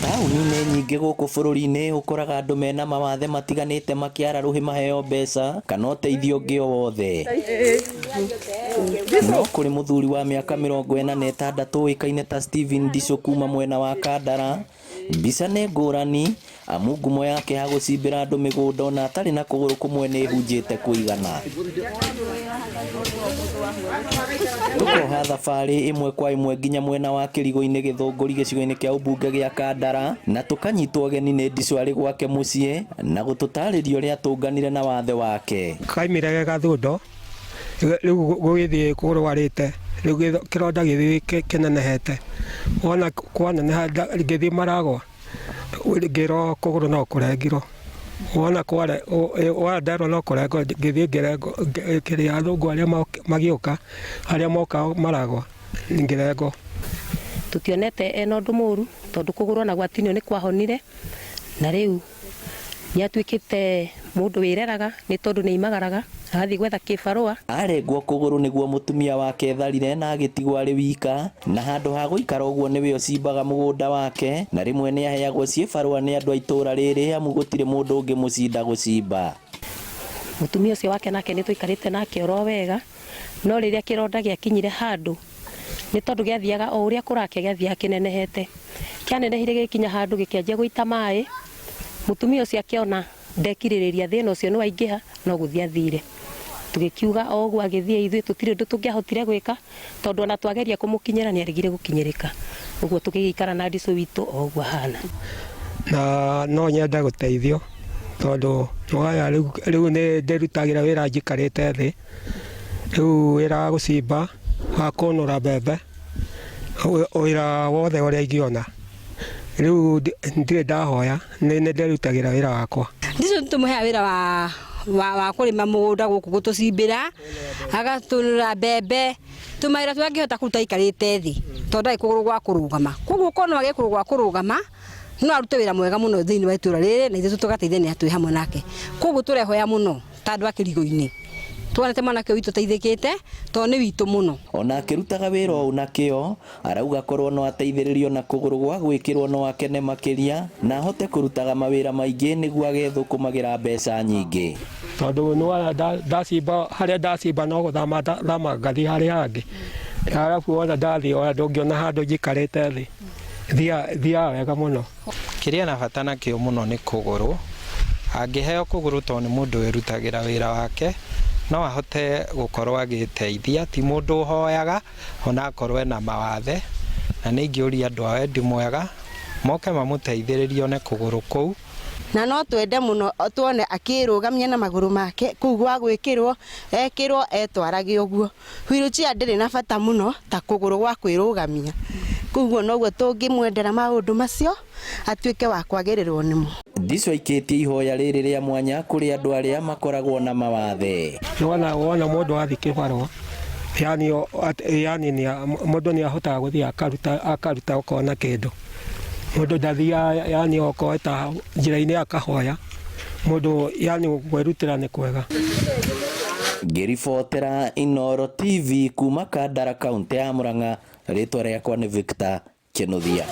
Taũni-inĩ nyingĩ gũkũ bũrũri-inĩ ũkoraga andũ mena mawathe matiganĩte makĩara rũhĩ maheo mbeca kana ũteithio ũngĩ o wothe. No kũrĩ mũthuri wa mĩaka 46 ũĩkaine ta Stephen Ndicũ kuma mwena wa Kandara, mbica nĩ ngũrani amu ngumo yake ya gũcimbĩra andũ mĩgũnda ona atarĩ na kũgũrũ kũmwe nĩ ĩhunjĩte kũigana. Tũkoha thabarĩ ĩmwe kwa ĩmwe nginya mwena wa Kĩrigũ-inĩ Gĩthũngũri gĩcigo-inĩ kĩa ũmbunge gĩa Kandara na tũkanyitwo ũgeni nĩ Ndicũ arĩ gwake mũciĩ na gũtũtarĩria ũrĩa atũnganire na wathe wake. Kaimire ge gathundo rĩu gũgĩthiĩ kũrwarĩte rĩu kĩronda gĩgĩthiĩ kĩnenehete wona kwaneneha ngĩthiĩ maragwa ngĩrwo kũgũrũ no kũrengirwo wona kware wona nderwo no kũrengwo ngĩthiĩ ngĩrengwo kĩrĩa athũngũ arĩa magĩũka arĩa moka maragwa ngĩrengwo. Tũtionete ena ũndũ mũru tondũ kũgũrũ ona gwatinio nĩ kwahonire na rĩu nĩ atuĩkĩte mũndũ wĩreraga nĩ tondũ nĩ aimagaraga agathiĩ gwetha kĩbarũa. Arengwo kũgũrũ nĩguo mũtumia wake etharire na agĩtigwo arĩ wika, na handũ ha gũikara ũguo nĩwe ũcimbaga mũgũnda wake, na rĩmwe nĩ aheagwo ciĩbarũa nĩ andũ a itũũra rĩrĩ amu gũtirĩ mũndũ ũngĩmũcinda gũcimba. Mũtumia ũcio wake nake nĩ tũikarĩte nake oro wega, no rĩrĩa kĩronda gĩakinyire handũ, nĩ tondũ gĩathiaga o ũrĩa kũrakĩa gĩathiaga kĩnenehete. Kĩanenehire gĩgĩkinya handũ gĩkĩanjia gũita maĩ, mũtumia ũcio akĩona ndekirĩrĩria thĩna ũcio nĩ waingĩha no gũthiĩ athire. Tũgĩkiuga o ũguo agĩthiĩ ithuĩ tũtirĩ ũndũ tũngĩahotire gwĩka tondũ ona twageria kũmũkinyĩra nĩ aregire gũkinyĩrĩka. Ũguo tũgĩgĩikara na ndicũ witũ o ũguo ahana. Na no nyende gũteithio tondũ nĩwona rĩu nĩ ndĩrutagĩra wĩra njikarĩte thĩ, rĩu wĩra wa gũcimba, wa kũnũra mbembe, wĩra wothe ũrĩa ingĩona. Rĩu ndirĩ ndahoya nĩ ndĩrutagĩra wĩra wakwa. Ndicũ nĩtũmũheaga wĩra wa wa wa kũrĩma mũgũnda gũkũ gũtũcimbĩra, agatũnũra mbembe, tũmawĩra tũrĩa angĩhota kũruta aikarĩte thĩ tondũ ndarĩ kũgũrũ gwa kũrũgama. Koguo korwo no agĩe kũgũrũ gwa kũrũgama, no arute wĩra mwega mũno thĩinĩ wa itũra rĩrĩ na ithuĩ tũgateithania twĩ hamwe nake. Koguo tũrehoya mũno ta andũ a kĩrigo-inĩ, tuonete mwanake ũyũ witũ ateithĩkĩte tondũ nĩ witũ mũno. Ona akĩrutaga wĩra ũũ na kĩo, arauga korwo no ateithĩrĩrio na kũgũrũ gwa gwĩkĩrwo no akene makĩria na ahote kũrutaga mawĩra maingĩ nĩguo agethũkũmagĩra mbeca nyingĩ. Tondũ nĩwona ndacimba harĩa ndacimba no gũthama thama ngathiĩ harĩa hangĩ, arabu wona ndathiĩ ona ndũngĩona handũ njikarĩte thĩ, thiaga wega mũno. Kĩrĩa ena bata nakĩo mũno nĩ kũgũrũ, angĩheo kũgũrũ tondũ nĩ mũndũ wĩrutagĩra wĩra wake, no ahote gũkorwo agĩteithia, ti mũndũ ũhoyaga ona akorwo ena mawathe, na nĩ ingĩũria andũ a wendi mwega moke mamũteithĩrĩrie one kũgũrũ kũu. Na no twende mũno tuone akĩĩrũgamia na magũrũ make kũu gwa gwĩkĩrwo, ekĩrwo etwarage ũguo. Wheelchair ndĩrĩ na bata mũno ta kũgũrũ gwa kwĩrũgamia. Koguo noguo tũngĩmwendera maũndũ macio atuĩke wa kwagĩrĩrwo nĩmo. Ndicũ aikĩtie ihoya rĩrĩ rĩa mwanya kũrĩ andũ arĩa makoragwo na mawathe. Wona wona mũndũ athiĩ kĩbarũa yani yani mũndũ nĩ ahotaga gũthiĩ akaruta akaruta ũkona kĩndũ. Mũndũ ndathiaga yani okorwo ta njĩra-inĩ akahoya mũndũ yani kwĩrutĩra nĩ kwega. Ngĩribotera Inooro TV kuma Kandara kaũntĩ ya Murang'a, rĩtwa rĩakwa nĩ Victor Kĩnuthia.